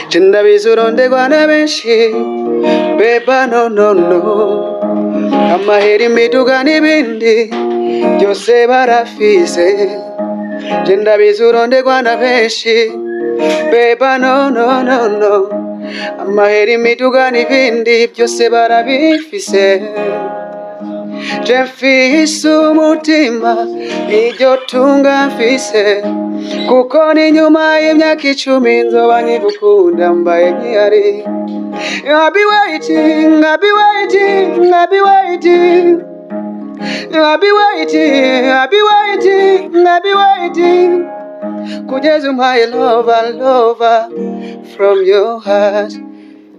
Je ndabizi urondegwa na benshi, beba, no, no, no. Amahera, imiduga n'ibindi byose barafise. Je ndabizi urondegwa na benshi, beba, no, no, no, no. Amahera, imiduga n'ibindi byose barabifise. Je mfise umutima, niryo tunga mfise, kuko ni nyuma y'imyaka 10 nzoba nkigukunda mbaye nkihari. I'll be waiting, I'll be waiting, I'll be waiting. I'll be waiting, I'll be waiting, I'll be waiting. Kugeza umpaye love, love from your heart.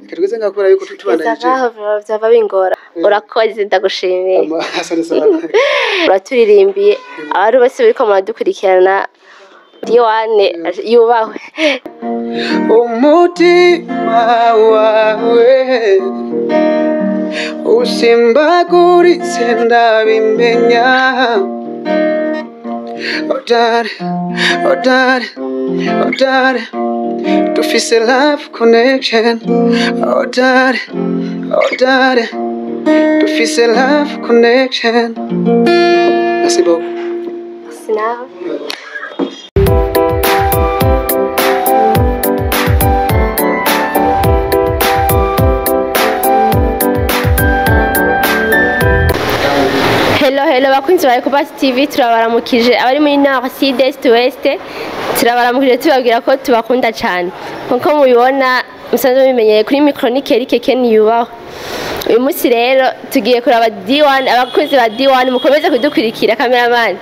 Reka tugeze ngaho kubera yuko Kugeza tubandanyije. ngaho byava bingora. Urakoze, ndagushimiye. Asante sana. Uraturirimbiye. Abantu bose bariko muradukurikirana, D1 yubahwe. Umutima wawe usimbaguritse, ndabimenya. Oh daddy, oh daddy, oh daddy, dufise love connection. Oh daddy, oh daddy, dufise love connection. Merci beaucoup. Sinawe. Hello, hello, bakunzi ba Ecobus TV, turabaramukije. Abari muri Nord, Sud, Est, Ouest, turabaramukije, tubabwira ko tubakunda cyane. Nkuko mubibona, musanzwe mubimenyereye, kuri micro ni Kerike Ken yubaho. Uyu munsi rero tugiye kuraba D1. Abakunzi ba D1 mukomeze kudukurikira. Cameraman,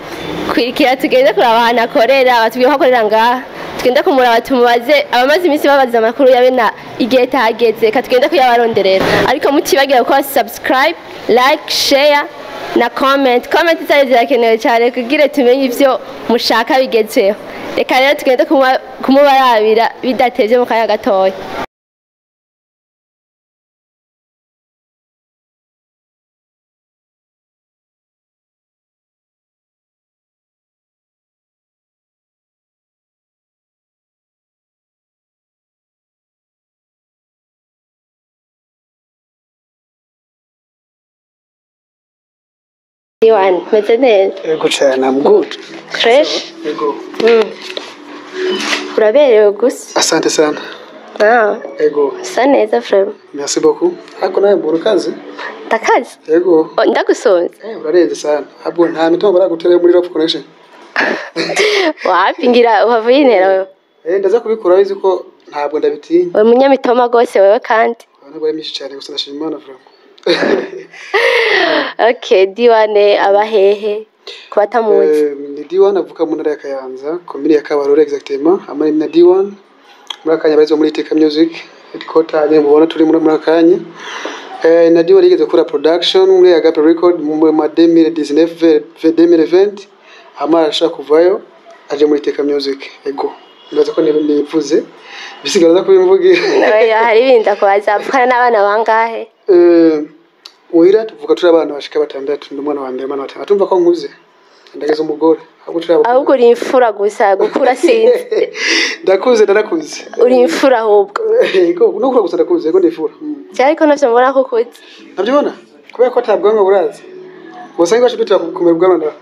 kurikira, tugende kuraba ahantu akorera. Batubwiye ko akorera ngaha. Tugende kumuraba, tumubaze. Abamaze iminsi babaza amakuru yabe na igihe tahageze, reka tugende kuyabaronderera. Ariko mutibagira gukora subscribe, like, share na comment. Comment zari zirakenewe cyane kugira tumenye ivyo mushaka bigezweho. Reka rero tugende kumubarabira bidatevye mu kanya gatoya. D1, meze neza? Yego cyane, I'm good. Fresh. Yego. Uraberewe gusa. Asante sana. Ah, Yego. usa neza vraiment. Merci beaucoup. Ariko nawe mbura ukaze. Ndakaze? Yego. Oh, ndagusonze? Urarenze sana. Ahubwo nta mitungo baragutera muri Love Connection. Wapi, ngira uhava uyintera wewe. Ndaza kubikura, bizi ko ntabwo ndabitinya. Uri munyamitoma rwose wewe kandi. Ntabwo ari myinshi cyane, gusa ndashima Imana vraiment. Okay, D1 abahehe ku batamuzi? Ni D1 avuka mu ntara ya Kayanza, komine ya Kabarore exactement. Amari na D1. Muri akanya barizwa muri Iteka Music, headquarter nyine mubona turi muri akanya. Na D1 yigeze gukora production muri Agape Record mu ma 2019 2020, amara ashaka kuvayo aje muri Iteka Music. Ego. Ndaza ko nivuze. Bisigara za kubimvugira. Oya, hari ibindi akubaza. Avukana n'abana bangahe? Muhira tuvuga turi abana bashika batandatu, ndi umwana wa mbere, umwana wa batandatu. Tumva ko nkuze. Ndageze umugore. Ahubwo turi Ahubwo uri imfura gusa, gukura sinzi. Ndakuze, ndanakuze. Uri imfura ahubwo. Yego, no kura gusa ndakuze, yego ndifura. Ariko navyo mbona ko ukuze. Ntabyibona? Kubera ko atabwanwa buraza. Gusa niba dutira kumera ubwanwa ndaho.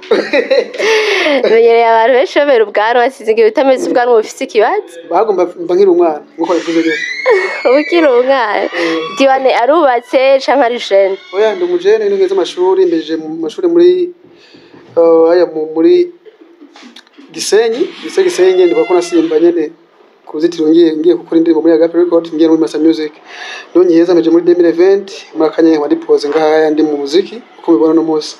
Menyereye abantu benshi babera ubwanwa, sinzi ngira utameze ubwanwa bufise ikibazo. Bagomba mba nkiri umwana, nkuko bivuze rero. Uba ukiri umwana. D1 arubatse canke ari jeune? Oya, ndi umujene, nigeze amashuri, mbejeje mu mashuri muri aya muri Gisenyi, Gisenyi ndibuka ko nasimba nyene ku ruzitiro ngiye gukora indirimbo muri Agape Record, ngiye muri Master Music. Niho nkiheza, meje muri 2020, muri akanya nkaba ndipoze ngaha ndi mu muziki uko mubibona no munsi.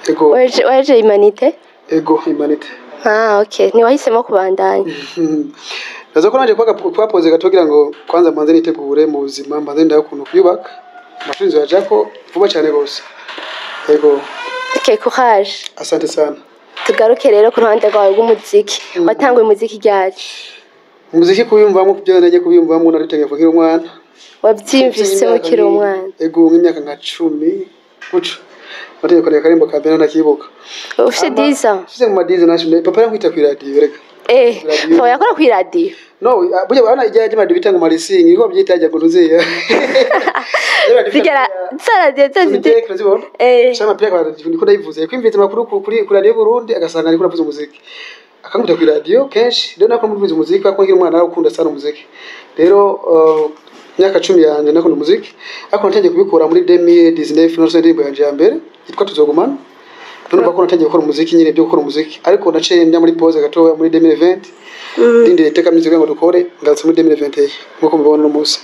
Ego. Waje humanité? Ego, humanité. Ah, okay. Ntiwahisemo kubandanya? Ndaza ko nanje kwa pose gato kugira ngo kwanza mbanze nitegure mu buzima, mbanze ndayo ukuntu kuyubaka. Amashuri nzoyajako vuba cyane gose. Ego. Okay, courage. Asante sana. Tugaruke rero ku ruhande rwawe rw'umuziki. Watanguye umuziki ryari? Umuziki kubiyumvamo, kubyo nagiye kubiyumvamo naritegeye kugira umwana. Wabyiyumvise ukiri umwana? Ego, nk'imyaka nka 10 guco. Nategeye kureka akarimbo ka mbere ndakibuka. Ufite 10 ans? Mfise mu ma 10 national, papa yankwita ku radio reka. Papa yakora ku radio? No, burya urabona ijya ry'amaradiyo bita ngo marisingi, niko babyita hajya ngo ntuziye. Zigera za radiyo zose. Urazibona? Shama pia kwa niko ndayivuze kwimvitsa amakuru kuri radio Burundi, agasanga ariko aravuza umuziki, akamwita kuri radio kenshi. Rero nako muvuza umuziki kuko nkiri umwana nawe sana umuziki. Rero imyaka 10 yanje nakunda umuziki, ariko natangiye kubikora muri 2019, nasohoye indirimbo yanje ya mbere yitwa Tuzogumana. None ko natangiye gukora umuziki nyine, byo gukora umuziki, ariko naciye njya muri pause gatoya muri 2020, ndindiriye Iteka Music ngo dukore, ngarutse muri 2021 nkuko mubibona uno munsi.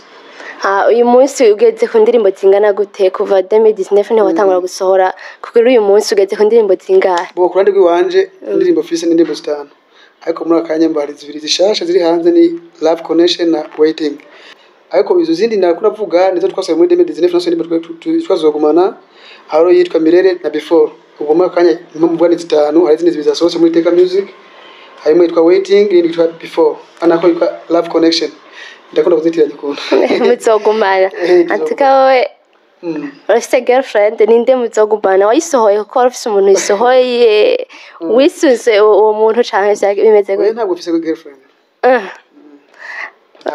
Ah, uyu munsi ugeze ku ndirimbo zingana gute? Kuva 2019 niho watangura gusohora, kugera uyu munsi ugeze ku ndirimbo zingahe? Bo, ku ruhande rw'iwanje indirimbo mfise ni indirimbo zitanu, ariko muri aka kanya mbari zibiri zishasha ziri hanze, ni Love Connection na Waiting. Ariko izo zindi nariko navuga nizo twasohoye muri 2019, nasohoye indirimbo twazogumana, hari yitwa Mirere na Before. Ubwo muri aka kanya mvuga ni zitanu. Hari izindi zibiri zasohotse muri Teka Music, harimo yitwa Waiting, iyindi yitwa Before, anako yitwa Love Connection. Ndakunda kuzitiranya ukuntu. Muzogumana. Eh, antuka wowe urafise girlfriend? Ninde muzogumana? Wayisohoye kuko wari ufise umuntu uyisohoye, wisunze uwo muntu, canke bimeze Oya, gute? ntabwo mfise girlfriend. Ah.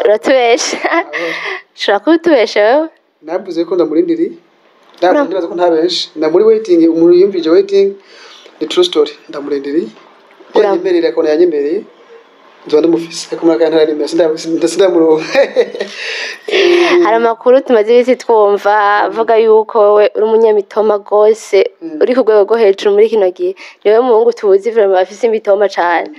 Uratubesha, ushobora kuba utubesha wewe. Navuze ko ndamurindiriye, ntabwo ndibaza ko ntabenshi ndamuri waiting. Umuntu yumvije Waiting ni true story, ndamurindiriye. Yanyemerera, akabona yanyemereye, nzoba ndamufise, ariko muri aka ntararemera, sindamuronka. Hari amakuru tumaze iminsi twumva avuga yuko wowe uri umunyamitoma rwose, uri ku rwego rwo hejuru muri kino gihe. Niwe muhungu tuzi vraiment afise imitoma cane.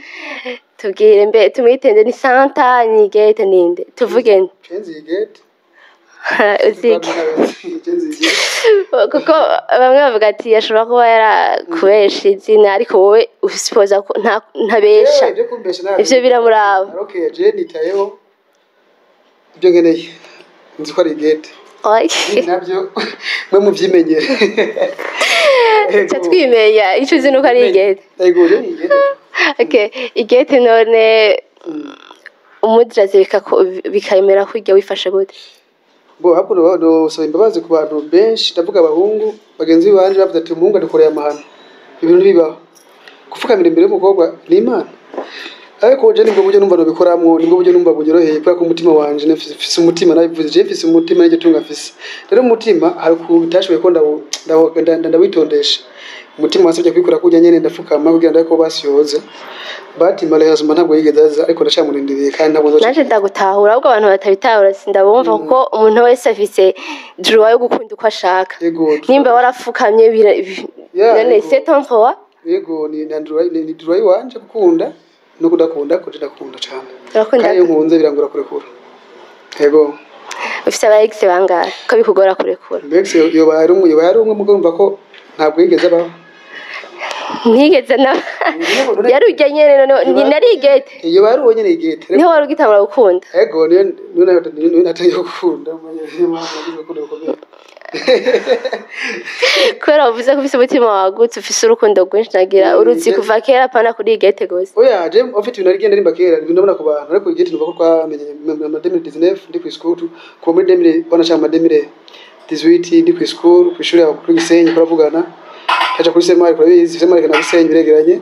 Tubwire mbe tumwitende, ni Santa, ni Gete, ninde tuvuge nde? Chenzi Gate. Uzike. Chenzi Gate. Kuko bamwe bavuga ati ashobora kuba yarakubesha izina, ariko wowe usipoza ko ntabesha. Ibyo kumbesha ntabwo. Ivyo biramuraba. Okay, je nitayeho ibyo nkeneye, nzi ko ari Gate. Nabyo mwe muvyimenyere. Ca twimenya ico uzi nuko ari Igete. Ego, je ni Gate. Okay, Igete, none umudiraze bikemera kurya, wifashe gute? Bo, hakuno nosaba imbabazi ku bantu benshi, ndavuga abahungu bagenzi banje bavuze ati umuhungu adukoreye amahano, ibintu ntibibaho, gupfukamira imbere y'umukobwa ni Imana. Ariko je nibwo buryo numva nobikoramwo, nibwo buryo numva bunyoroheye, kubera ko umutima wanje mfise umutima, nabivuze, je mfise umutima n'iryo tunga mfise. Rero umutima hari ukuntu bitashoboye ko ndawitondesha. Umutima wansabye kubikora kurya nyene, ndapfukama kugira ndabe ko basi yoza, but malheureusement ntabwo yigeze aza, ariko ndacamurindiriye kandi ntabwo nzoca. Naje ndagutahura, ahubwo abantu batabitahura sindabumva, kuko umuntu wese afise droit yo gukunda uko ashaka. Nimba warapfukamye none c'est ton droit. Yego, ni droit, ni droit wanje gukunda no kudakunda, ko ndakunda cyane. Urakunda. Kandi iyo nkunze birangora kurekura, yego. Ufise aba ex bangahe ko bikugora kurekura? Mbese yoba ari umwe, yoba ari umwe, mugo urumva ko ntabwo yigeze abaho. Ntigeze na yari ujya nyene, none ni nari Igete. Yoba ari uwo nyene, Igete. Niho wari ugitangura gukunda? Ego, niyo natangiye gukunda, niyo mpamvu nagize urukundo rukomeye. Kubera wavuze ko ufise umutima wagutse, ufise urukundo rwinshi, nagira uruzi kuva kera, apana kuri Igete gusa. Oya, je ufite ibintu narigenda nimba kera, ibintu ndabona ku bantu, ariko Igete numva ko twamenye mu 2019 ndi ku school, kuva muri 2000 bona cyangwa 2018 ndi ku school, ku ishuri aho kuri Gisenyi, kuravugana kaja kuri Semari, kurabizi Semari na Gisenyi biregeranye.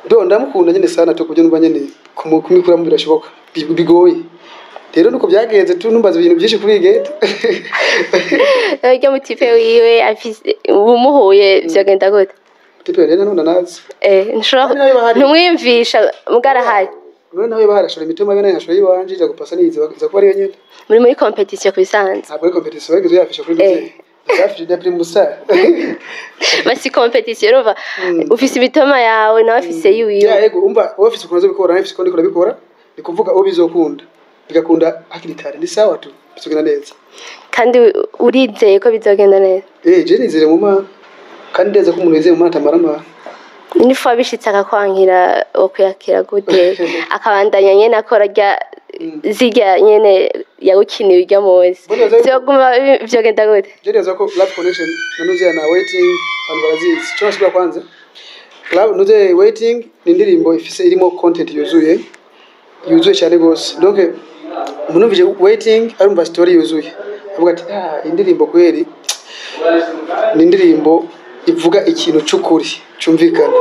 Do ndamukunda nyene sana to kubyo numva nyene kumikuramo birashoboka, bigoye. Rero nuko byagenze tu, numbaza ibintu byinshi kuri Igete. Urya mutipe wiwe afise umuhuye vyogenda gute? Type rero none nazi. Nshobora Kandi nawe bahari. Ntumwiyumvisha mugarahari. None nawe bahari ashora imitima bene ashora iwanje iza gupasa nize iza kuba ariyo nyene. Muri competition ku bisanzwe. Ntabwo ari competition, bageze yafisha kuri Muzehe yafishe de primusa. Basi competition, urumva ufise imitoma yawe, nawe afise yiwiwe. Ya, yego, umva, wowe ufise ukuntu uzobikora, nawe ufise uko ndiko ndabikora. Ni kuvuga uwo bizokunda bigakunda hakiri kare, ni sawa tu, bizogenda neza. Kandi urizeye ko bizogenda neza? Eh, je nizere mu Mana, kandi ndeze ko umuntu yizeye mu Mana atamara amara. Nifu wabishitse akakwankira, wo kuyakira gute? Akabandanya nyene akora rya zirya nyene yagukiniye urya munsi, vyoguma vyogenda gute? Je neza ko Love Connection na Nuze na Waiting abantu barazizi. Cyo nashobora kwanza Love Nuze Waiting ni indirimbo ifise irimo content yuzuye, yuzuye cyane gose. Donc umuntu umvise Waiting arumva story yuzuye, avuga ati ah, indirimbo kweri ni indirimbo ivuga ikintu c'ukuri cyumvikana,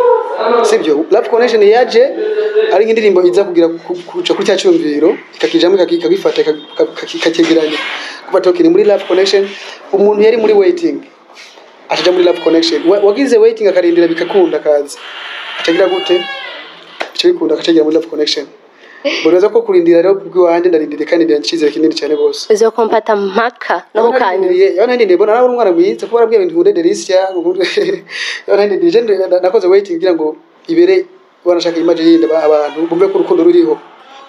sibyo? Love Connection yaje Ari nk'indirimbo iza kugira kuca kuri cya cyumviro, ikakijamo, ikagifata, ikakegeranya kuba tokiri muri Love Connection. Umuntu yari muri waiting ataja muri Love Connection. Wagize waiting akarindira bikakunda, akaza atagira gute, bica bikunda akacagira muri Love Connection. Buriza ko kurindira rero kubw'iwanje ndarindiriye kandi ndira icyizere kinini cyane rwose. Uzokompata mpaka no kukanyura. Yaho narindiriye mbona nawe umwana mwiza kuba warabwiye ibintu nkunde Delicia. Yaho narindiriye je nakoze waiting kugira ngo ibere wanashaka image yindi abantu bumve ko urukundo ruriho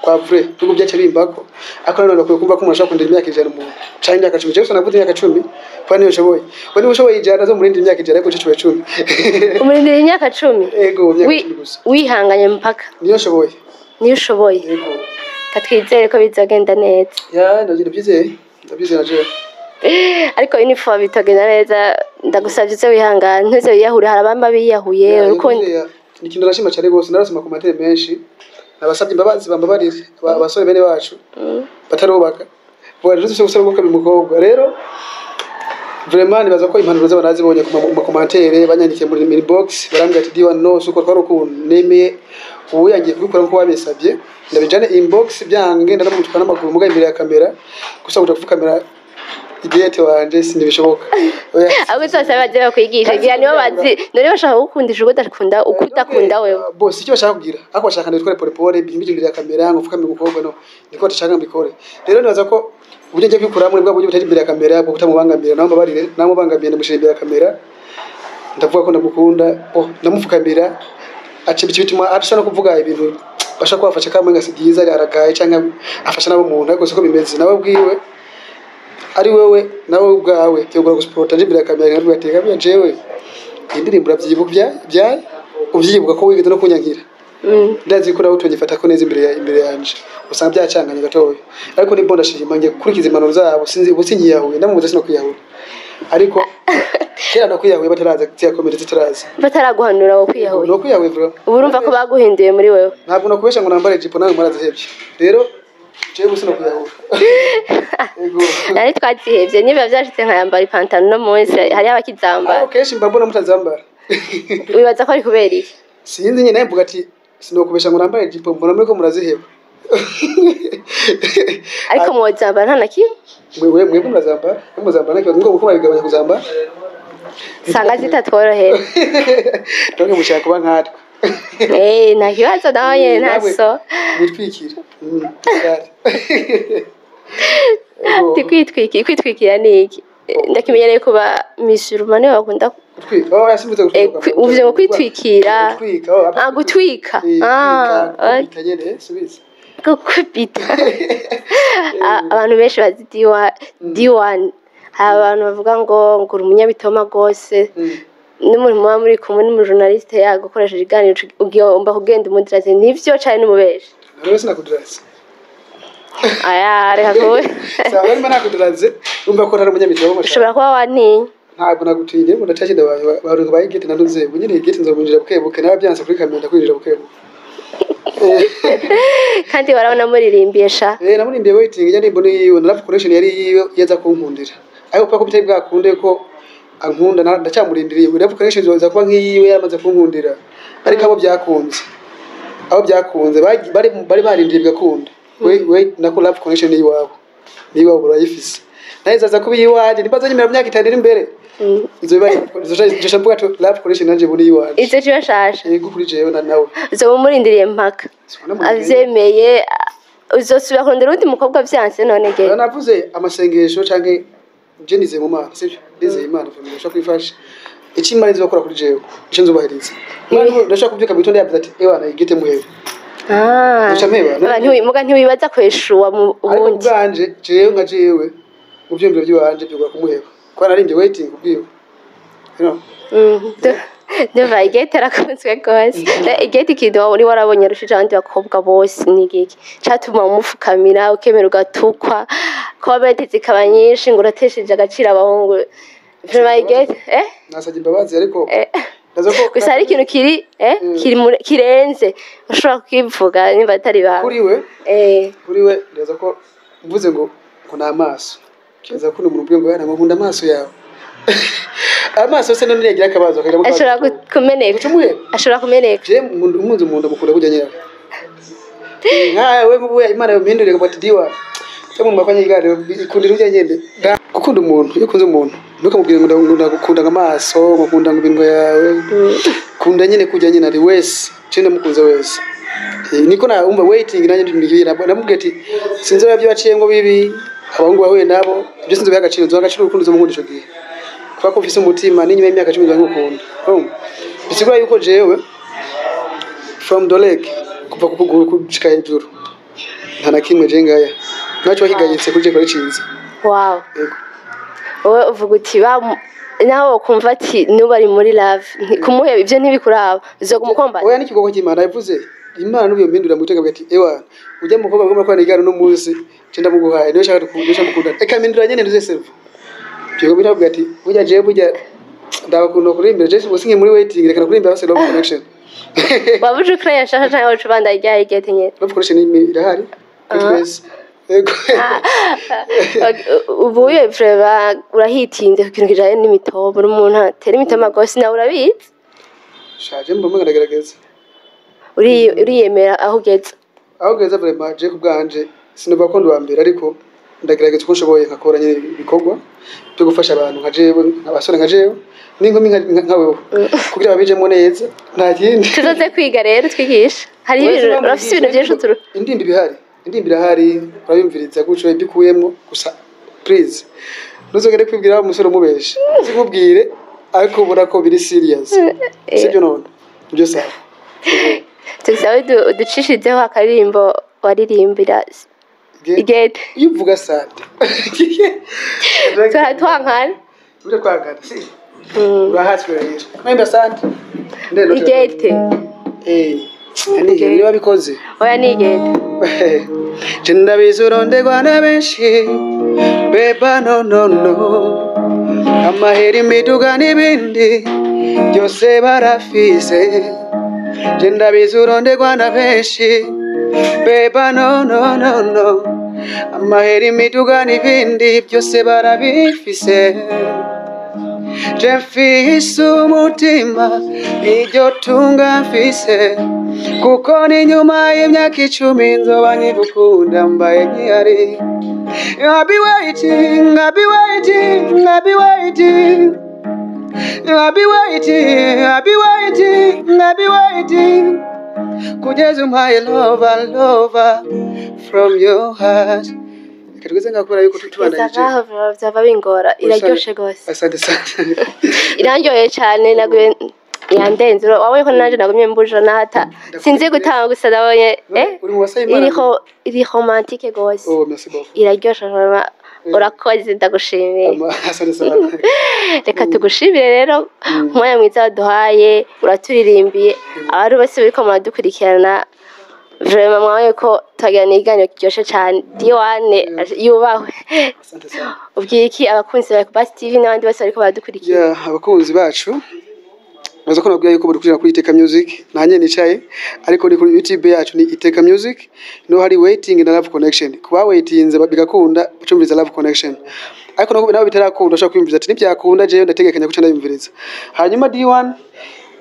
kwa vrai, nubwo byace bimbako. Ariko nanone bakwiye kumva ko umuntu ashobora kurindira imyaka 100 umuntu canke imyaka 10. Jewe navuze imyaka 10 kuba niyo nshoboye. We niba ushoboye 100 zo murindira imyaka 100, ariko je nshoboye 10. Umurindira imyaka 10? Ego, imyaka 10 gusa. Wihanganye mpaka? Niyo nshoboye. Niyo ushoboye? Ego. Katwizere ko bizogenda neza. Ya, ndabyizeye, ndabyizeye na jewe. Ariko inifuwa bitogenda neza, ndagusabye uze wihangane, ntuze wiyahure. Hari abamba biyahuye urukundo. Ni ikintu nashima cyane rwose. Narasoma komantere menshi, nabasabye imbabazi, bambabarire abasore bene bacu batarubaka bora rero gusaba gukora umukobwa. Rero vraiment nibaza ko impanuro zabo nazibonye ku makomantere banyandikiye muri inbox, barambwira ati: "Diwa, no suko twari ukuntu nemeye ubu yangiye kubikora nkuko wabisabye, ndabijane inbox byange ndamutwara n'amaguru muga imbere ya kamera gusa kuja gupfukamira idiyete wanje sinibishoboka." Oya. Ahubwo zose baze bakwigisha ngira nibo bazi none bashaka kugukundisha uko udakunda, uko udakunda wewe. Bose icyo bashaka kugira, ariko bashaka ndabikore pole pole bimbije imbere ya kamera ngo mfukamire umukobwa, no niko badashaka mbikore. Rero nibaza ko uburyo ngiye kwikura muri bwa buryo butari imbere ya kamera bwo kutamubangamira, nawe mbabarire namubangamiye. Ndamushyira imbere ya kamera, ndavuga ko ndamukunda, oh ndamupfukamira, aca ibyo bituma adashobora no kuvuga ibintu bashaka ko bafasha kamwe nga si byiza, aragaye cyangwa afasha nabo umuntu, ariko siko bimeze. Nawe ubwiwe ari wewe, nawe ubwawe byogora gusupporta nje imbere ya kamera nkavuga ati: "Kamera jewe iyi ndirimbo urabyibuka bya ubyibuka ko wigeze no kunyankira." Ndazi ko nawe utongifata ko neza imbere yanje usanga byacanganye gatoya, ariko ni bonda shima ngiye gukurikiza impanuro zabo. Sinzi ubu sinyiyahuye, ndamubuze sino kwiyahura, ariko kera no kwiyahuye bataraza, ziya komere zitaraza. Bataraguhanura wo kwiyahuye? No kwiyahuye bro. Ubu urumva ko baguhinduye muri wewe. Ntabwo nakubesha ngo nambare ijipo nawe mwarazihebye. Rero jewe gusa no kwiyahura. Ego. Nari twazihevye, niba vyashitse nkayambara ipantaro no munsi hariho abakizambara. Ariko kenshi mba mbona mutazambara. Wibaza ko ari kubera iki? Sinzi nyine, mvuga ati sinokubesha ngo nambare ijipo mbona muri ko muraziheba. Ariko mwozambara nta na kimwe. Mwe mwebwe murazambara, mwe muzambara nta kibazo, muko murabigabanya kuzambara. Usanga zitatworohera. None mushaka kuba nkatwe. Eh, nta kibazo nawe nyene nta so. Nitwikira. Cyari. Ego. Kwitwikira, kwitwikira ni iki? Ndakimenyereye kuba misuruma niwe bakunda. Gutwika. Oh, yasimbuze gutwika. Uvuze ngo kwitwikira. Gutwika. Oh, Ah, gutwika. Ah, Ah, gutwika nyene, subiza. Gukubita. Abantu benshi bazi D1, D1 hari abantu bavuga ngo uri umunyabitoma rwose. N'umuntu muba muri kumwe n'umujournaliste yagukoresheje iganiro ugomba kugenda umudiraze, nivyo cane n'umubeshi? Nawe sinakudiraze. Aya, reka kuwe. Sawa, barimo nakudiraze, urumva ko ntari umunyabitoma. Ushobora kuba wantinya. Ntabwo nagutinye, ngo ndacakinde abantu baye igiti nanuze. Ubu nyine igiti nzomwinjira bukebuke, nawe byanse kuri kamera ndakwinjira bukebuke. Kandi warabona muririmbiye sha. Eh, namurimbiye waiting ijya ndirimbo ni yiwe na Love Connection yari yiwe yaza kunkundira. Ariko kubera ko bitari bwakunde ko ankunda ndacyamurindiriye. Love Connection iza kuba nk'iyiwe yaramaze kunkundira. Ariko abo byakunze bari barindiriye bigakunda. We nako Love Connection ni iwabo. Ni iwabo barayifise. Naye izaza kuba iyiwanje nimba nyuma mu myaka 5 iri imbere. Izo biba izo mvuga ati Love Connection nanje buri iwanje. Izo kiba shasha. Yego, kuri jewe na nawe. Uzoba umurindiriye mpaka Sibona murindiriye. avyemeye, uzosubira kurondera uwundi mukobwa vyanse none ge? Rero navuze amasengesho canke je nizeye mu Mana, sivyo? Nizeye Imana, famille ndashaka kwifasha. Icyo Imana izokora kuri jewe, ico nzubahiriza. Imana ndashaka kubyuka mu gitondo yavuze ati: "Ewana igite muhebe." Ah. Uca mpeba, Aba muga ntiwibaza kweshuwa mu Ariko ubundi? ubwanje jewe nka jewe mu vyiyumviro by'iwanje byugura kumuheba. Kuko naririmbye waiting kubwiwe. You know? Ndumva igete arakunzwe rwose. Igete, ikintu wari warabonye arushije abandi bakobwa bose ni igiki catuma umupfukamira, ukemera ugatukwa, comment zikaba nyinshi ngo uratesheje agaciro abahungu? Vraiment igete, eh. Nasabye imbabazi ariko ndaza ko Gusa hari ikintu kiri kiri kirenze ushobora kukivuga nimba atari ibanga. Kuri we kuri we ndaza ko mvuze ngo ni amaso. Kiza ko umuntu ubwiye ngo yana ngo nkunda amaso yawe. Amaso se none yagira akabazo akagira Ashobora kumeneka. Uca umuheba. Ashobora kumeneka. Je nkunda umunzi umuntu mukunda kujya nyirawe. Nkawe mubu Imana yompindurire ngo ati diwa cyo mu makwanya iganiro ikundira ujya nyende. Gukunda umuntu, iyo ukunze umuntu ntukamubwire ngo ndagukunda amaso, ngo ukunda ngo ibintu yawe. Kunda nyine kujya nyine ari wese, je ndamukunze wese. Niko na umva waiting nanjye ndimubwira, namubwiye ati sinzi ibyo baciye ngo bibi abahungu bahuye nabo, ibyo sinzi agaciro, nzi agaciro urukundo uzomukunda ico gihe. Kuba ko mfise umutima n'inyuma y'imyaka 10 nzamukunda. Urumva? Bisigura yuko jewe from the leg kuva ku kuguru gushika hejuru nta na kimwe je ngaya naco wakigayitse kuri je kora ciza. Wow. Yego. Wowe uvuga uti ba nawe ukumva ati nuba ari muri love kumuheba ivyo ntibikuraba, uzoguma. Oya, n'ikigogo cy'Imana yavuze Imana n'ubu yompindura mu guteka ati ewa ujya mu mukobwa ngomba kubana igare no munsi je ndamuguhaye niyo shaka dukunda niyo mukunda eka mpindura nyene nduze servo. Byo biravuga ati burya je burya ndabakunda kurimbira je ubu muri waiting, reka kurimbira base Love Connection. Waba uje ukora yashasha canke waca ubandanya irya igete nyene? Love Connection irahari kuri twese. Yego. Ubu uye vraiment urahitinze ku kintu kijanye n'imitobo, uri umuntu atera imitoma gose, nawe urabizi. Shaje mbona ndagerageza. Uriyemera aho ugeze? Aho ugeze vraiment, je ku bwanje sinumva ko ndi uwa mbere, ariko ndagerageza uko nshoboye nkakora nyine ibikorwa byo gufasha abantu nka jewe, abasore nka jewe n'inkumi nka wewe kugira babijemo neza, nta kindi. Tuzoze kwiga rero, twigisha hari ibintu, urafise ibintu byinshi uturu. Indirimbo ibihari, indirimbo irahari, urayumviriza gutyo ibyo ukuyemo gusa. Please ntuzongere kwibwira umusore umubeshe, sikubwire ariko ubona ko biri serious, sibyo? None ibyo sawa. Tusabe uducishirizeho akaririmbo waririmbira igete. Iyo uvuga sante. Twankana. Uje kwagana si urahatswe rero mwenda sante. Igete. Eh, niba bikoze. Oya, ni igete. Je ndabizi urondegwa na benshi beba, no no no, amahera, imiduga n'ibindi byose barafise. Je ndabizi urondegwa na benshi beba, no no no no, amahera, imiduga n'ibindi byose barabifise. Je mfise umutima, iryo tunga mfise, kuko ni nyuma y'imyaka 10 nzoba nkigukunda mbaye nkihari. I'll be waiting, I'll be waiting, I'll be waiting. I'll be waiting, I'll be waiting, I'll be waiting. Kugeza umpaye love, love from your heart. Reka tugeze ngaho kubera yuko tubandanyije. Nkaho vyava bingora, iraryoshe gose. Asante sana. Iraryoheye cane, naguye yandenze, wabonye ko nanje nagumye mbuja nata sinzi gutanga gusa nabonye Uri mu basayi Imana. Iriho, iri romantique gose. Oh, merci beaucoup. Iraryoshe vraiment, urakoze, ndagushimiye. Asante sana. Reka tugushimire rero umwanya mwiza waduhaye, uraturirimbiye. Abantu bose bariko muradukurikirana, vraiment mwabonye ko twagirana ikiganiro kiryoshe cane. Diwane yubahwe. Asante sana. Ubwiye iki abakunzi ba Basi TV n'abandi bose bariko baradukurikira? Yeah, abakunzi bacu baza ko nabwiye yuko badukurikira kuri Iteka Music, nanjye nicaye ariko ni kuri YouTube yacu ni Iteka Music, no hari Waiting na Love Connection. Kuba waitinze bigakunda bacumviriza Love Connection, ariko nabo nabo bitarakunda ushobora kwiyumviriza ati nibyakunda jewe ndategekanya kuca ndayumviriza. Hanyuma D1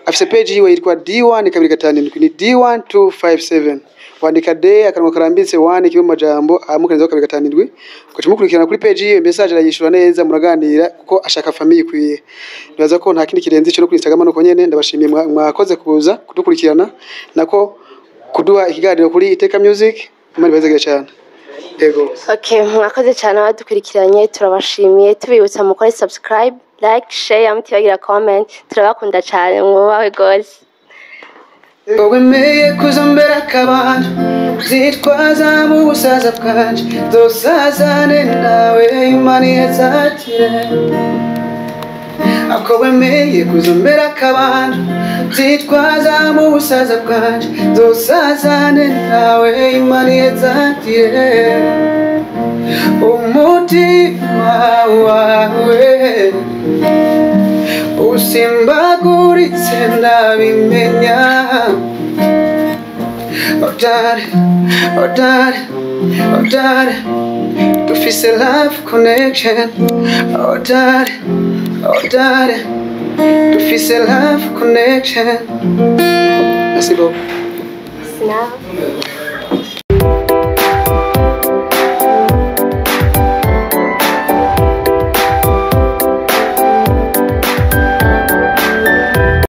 afise page yiwe yitwa D1 257, ni D1 257, wandika D akarongo karambitse 1 kimwe mu majambo amukanzeho 257, ugaca umukurikirana kuri page yiwe, message arayishura neza, muraganira kuko ashaka famille ikwiye. Nibaza ko nta kindi kirenze ico. No kuri Instagram nuko nyene. Ndabashimiye, mwakoze kuza kudukurikirana nako kuduha ikiganiro kuri Iteka Music. Imana ibahezagire cyane. Yego. Okay, mwakoze cyane abadukurikiranye, turabashimiye, tubibutsa mukore subscribe, like, share, mutibagira comment. Turabakunda cyane, mwubahwe gose. Wemeye kuza mbere akabanje zitwaza mu busaza bwanje, nzosazane nawe Imana ihezakire. Ako wemeye kuza mbere akabanje zitwaza mu busaza bwanje, nzosazane nawe Imana ihezakire. Umutima wawe usimbaguritse ndabimenya. Oh daddy, oh daddy, oh daddy, dufise love connection. Oh daddy, oh daddy, dufise love connection. Merci beaucoup. Sinaho.